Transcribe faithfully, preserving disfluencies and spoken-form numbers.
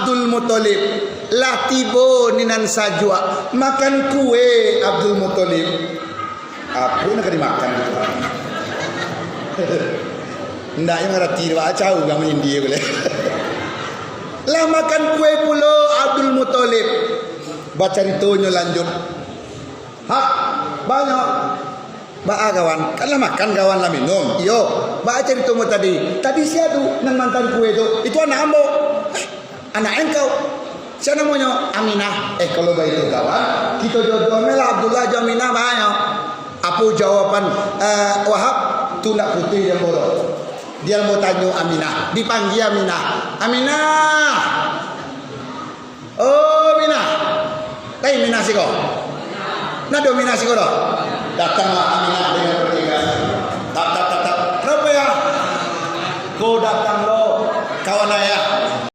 Abdul Muthalib, lah tibo ni nan sajuak, makan kue, Abdul Muthalib. Apo nan ka dimakan gitu? Ndak, yang ngarati tu, Pak, cau ka manyindia boleh. Lah makan kue pulo Abdul Muthalib. Bacaritonyo lanjut. Hah, banyak. Baa kawan, kan lah makan kawan, lah minum. Iyo, baa carito mo tadi? Tadi sia tu nan mantan kue tu? Itu anak ambo. Eh, anak engkau. Sia namonyo? Aminah. Eh, kalau baitu kawan, kito jodoh me lah Abdullah jo Aminah, baa nyo? Apo jawaban, eh, Wahab? Tu ndak putuih di ambo tu. Di ambo tanyo Aminah, dipanggia Aminah. Aminah! Oh, Minah! Lai Minah siko? Ndak ado Minah siko doh? Datanglah Aminah dengan